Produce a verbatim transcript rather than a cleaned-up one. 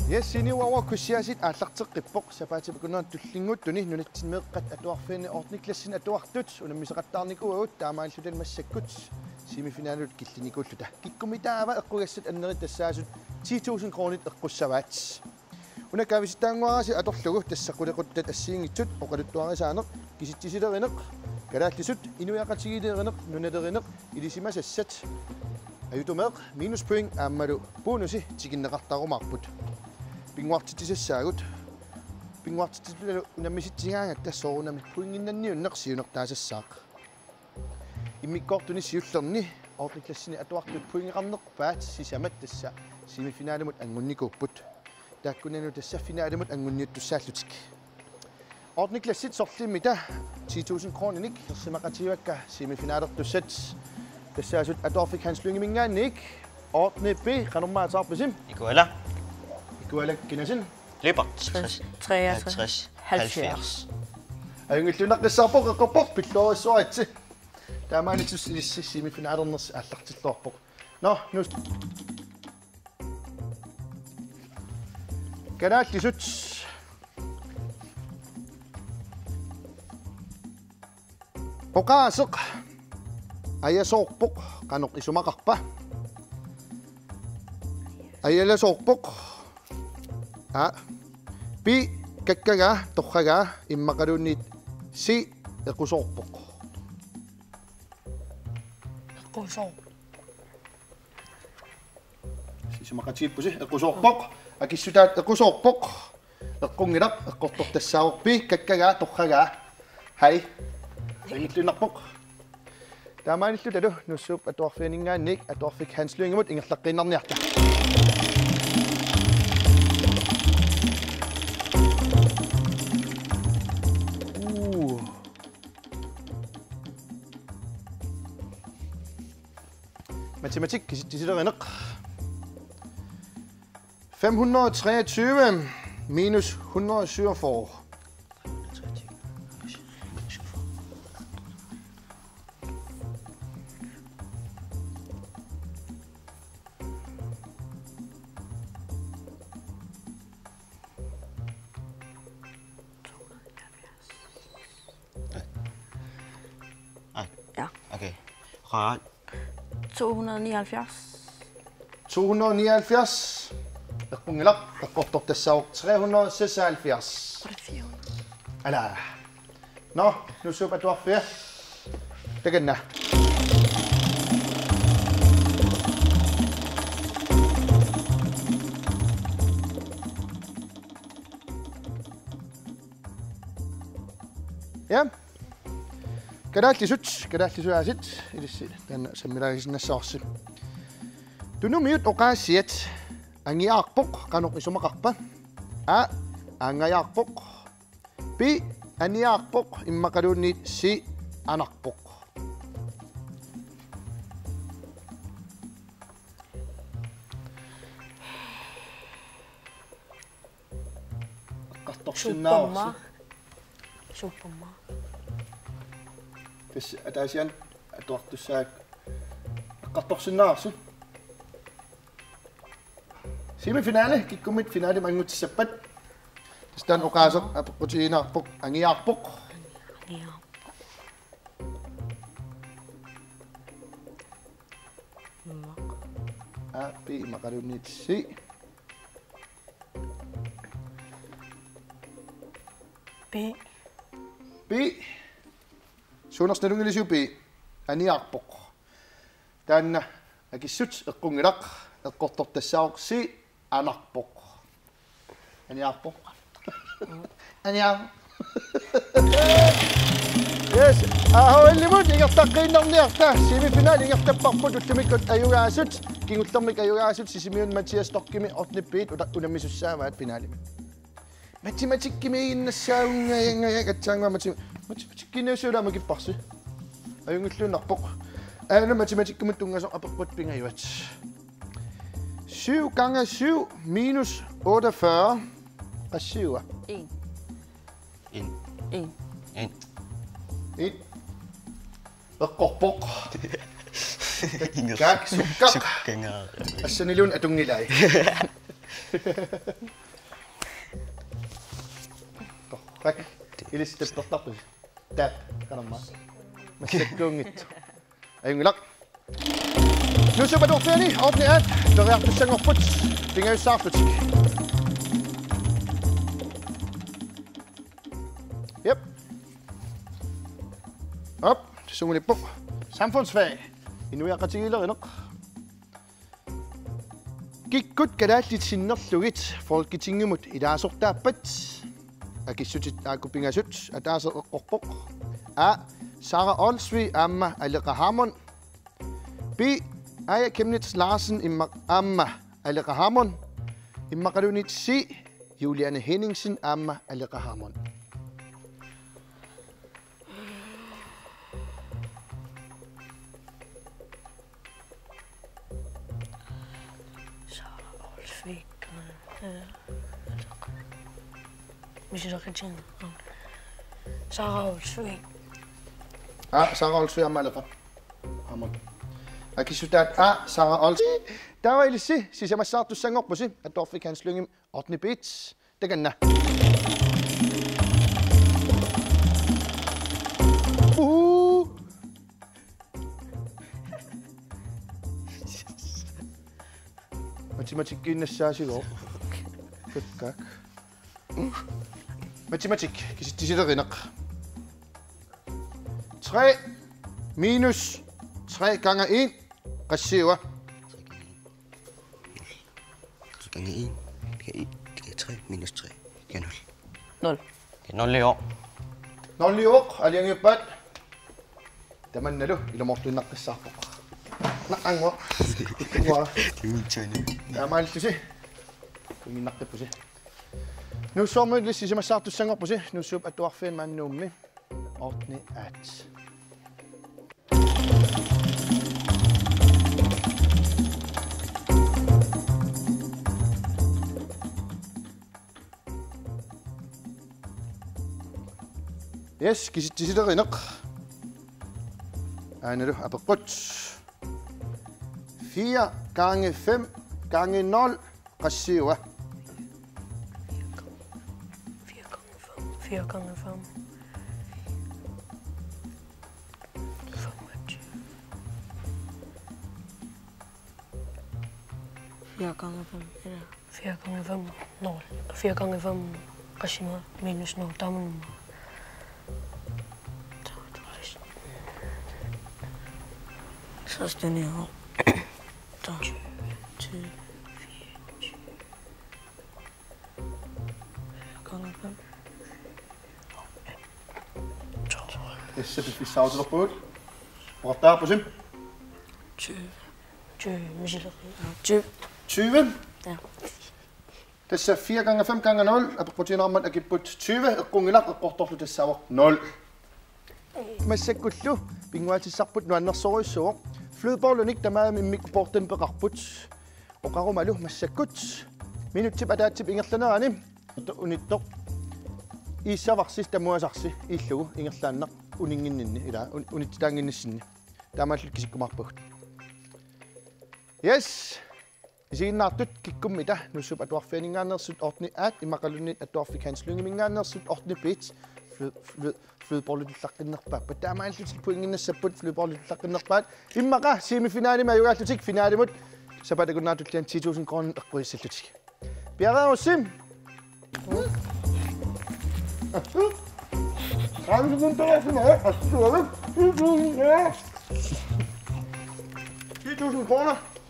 Yes, senior Quiz Siasit aallarteqqippoq. Sapaatip akunnerani tullinnguuttuni nunatsinni meeqqat atuarfianni ottende klassini atuartut unammisaqattaarnikuuagut, taamaalilluta massakkut semifinalemi killinikuulluta. Kikkummitaava eqqugassat annerit tassaasut ti tusind kronit eqqussavaat. Una kaavisittaannguarasi atorlugu tassa qulequttat assigiinngitsut oqaluttuarisaaneq, kisitsisilerineq, kalaallisut, inuiaqatigiilerineq, nunalerineq, ilisimasassat, ajutumeeq, minuspoint aammalu bonusi tikinneqartarumaarput. Pinnguartitsisassaagut. Pinnguartitsillutalu unammisitsigaangatta soorunami pointinnanniunneq siunertaasassaaq. Immikkoortuni siullerni ottende klassini atuartut pointeqarnerpaat sisamat tassa semifinalimut anngunnikuupput. Taakkunani tassa finalimut anngunniuttussaallutik. Ottende klassit sorlimmita ti tusind kroninik ersimaqatigivakka semifinalertussat. Tassaasut Atuarfik Hans Lyngeminngaanniit ottende B, qanormaa atuarpisi? Ikuala. Ikuala kinasin? Lippert. Tres. Tres. Halvtreds. Halvfjerds. Ajunngilluinnaqqissaarpoq, eqqorpoq, pilloorissuaritsi. Taamaalillutit ilissi semifinalernersi aallartilluarpoq. Nå, nu. Kalaallisut. Oqaaseq ajasoorpoq, qanoq isumaqarpa? Ajalasoorpoq. A. B, kakkagaa, torragaa, immaqaluunniit C, equsoorpoq. Equsoor. Isumaqatigiippusi, equsoorpoq. Akissutaat equsoorpoq. Eqqunngilaq, eqqortortassaavoq B, kakkagaa, torragaa. Hej. Ajunngilluinnarpoq. Taamaalillutalu Nuussuup Atuarfianinngaanniit Atuarfik Hans Lyngemut ingerlaqqiinnarniarta. Uu. Matematik, kisitsisilerineq. Fem hundrede og treogtyve minus hundrede og syvogfyrre. Ej. Ja. Okay. Ret. To hundrede og nioghalvfjerds. To hundrede og nioghalvfjerds. Eqqunngilaq, eqqortortassaavoq tre hundrede og seksoghalvfjerds. Var det fire hundrede? Ala. Nå, Nuussuup Atuarfia. Takanna. Ja. Kalaallisut, kalaallisut aasiit, ilissi taanna sammilaarisinnassavarsi. Tunumiut oqaasiat angiaarpoq, qanoq isumaqarpa? A, aanngajaarpoq. B, aniaarpoq, immaqaluunniit C, anarpoq. Eqqartorsinnaavarsi. Suupperma. Suupperma. Tassa ataasiaannaq atuartussaagakku. Eqqartorsinnaavarsi. Semifinale, kikkummit finalemi anngutissappat. Tassa taanna oqaaseq apeqqutigiinnarpoq, angiaarpoq. Angiaarpoq. Immaqa. A, B, immaqaluunniit C. B. B. Suunersut nalunngilisiuk? B. Aniaarpoq. Taanna akissut eqqunngilaq, eqqortortassaavoq C, anarpoq. Aniaarpoq. Aniaar. Yes, A H L-imut ingerlaqqiinnarniarta, semifinal ingerlapparput, ullumikkut ajugaasut, kingullermik ajugaasut, Sisimiuni Mathias Storchimi ottende B-t uta-, unammisussaavaat finalemi. Matematikkimiiginnassaavunngajangajak atsaannguaq matema-, matematikkiinnassagaluarama kipparsi. Ajunngilluinnarpoq. Aana matematikkimut tunngasoq apeqqut pingajuat. Syv gange syv minus otteogfyrre. Qassiua? En. En. En. En. En. Eqqorpoq. Inger-, kak, sukkaq. Sukkanga. Assaniluunniit atunngilai. Tak. Ilissi tappertarpusi. Taap, qanormaa. Massakkuunngitsoq. Ajunngilaq. Nuussuup atuarfiani ottende at periartussanngorput pingajussaarlutik. Jep. Op, sungulippoq. Samfundsfag. Inuiaqatigiilerineq. Kikkut kalaallit sinnerlugit Folketingimut ilaasortaappat? Akissutit taakku pingasut. Ataaseq eqqorpoq. A. Sara Olsvig aamma Aleqa Hammond. B. Aaja Chemnitz Larsen imma-, aamma Aleqa Hammond. Immaqaluunniit C. Juliane Henningsen aamma Aleqa Hammond. Sara Olsvig. Misileqatigiinneq. Sara Olsvig. A. Sara Olsvig aamma Aleqa Hammond. Akissutaat A. Sara Olsvig. Taava ilissi sisamassaartussanngorpusi. Atuarfik Hans Lyngemi ottende bit. Takanna. Uu. Matematikkiinnassaasigut. Kakkaak. Matematik, kisitsisilerineq. Tre minus tre gange en, qassiua? Tre gange en. Tre minus tre. Ja, nul. Nul. Ja, nul i år. Nul i år, aalajangiuppaat. Tamannalu ilumoortuinnaqqissaarpoq. Naa, angua. Angua. Det er min turn. Taamaalillusi. Kunnginnaqqippusi. Nuussuarmiut ilissi sisamassaartussanngorpusi. Nuussuup atuarfiani maani Nuummi. Ottende at. Yes, kisitsisilerineq. Aanalu apeqqut. Fire gange fem gange nul, qassiua? Fire gange fem. Fire gange fem. Femogtyve. Fire gange fem, eller? Fire gange fem, nul. Fire gange fem, qassiuma minus nul, tamanna. Seksten i år. Der. Tyve. Fire gange fem. Yes, se piffissaq atulerpugut. Oqartarpusi. Tyve. Tyve, misileqi-. Tyve. Tyve? Ja. Tassa fire gange fem gange nul, apeqqutigineqarmat akipput tyve, eqqunngilaq, eqqortorlu tassaavoq nul. Massakkullu pinnguaatissarput nuannersorujussuuvoq. Flødebollinik tamarmik bordtennispeqarput. Oqarumalu massakkut minutsip ataatsip ingerlanerani unittoq iissavarsi tamuasarsi illugu ingerlaannaq uninnginninni, ilaa, un-, unitsitaannginnissinni. Taamaalillutik kisikkumaarpagut. Yes. Isiginnaartut kikkummita Nuussuup Atuarfianinngaanneersut ottende at immaqaluunniit Atuarfik Hans Lyngeminngaanneersut ottende bit fly-, fly-, flødebollit tullaqqinnerpaappat. Taamaalillutik pointinnassapput flødebollit tullaqqinnerpaat. Immaqa semifinalimi ajugaallutik finalimut sapaatip akunnerata tulliani ti tusind kroner eqquissallutik. Piareerussi. Ti tusind kroner.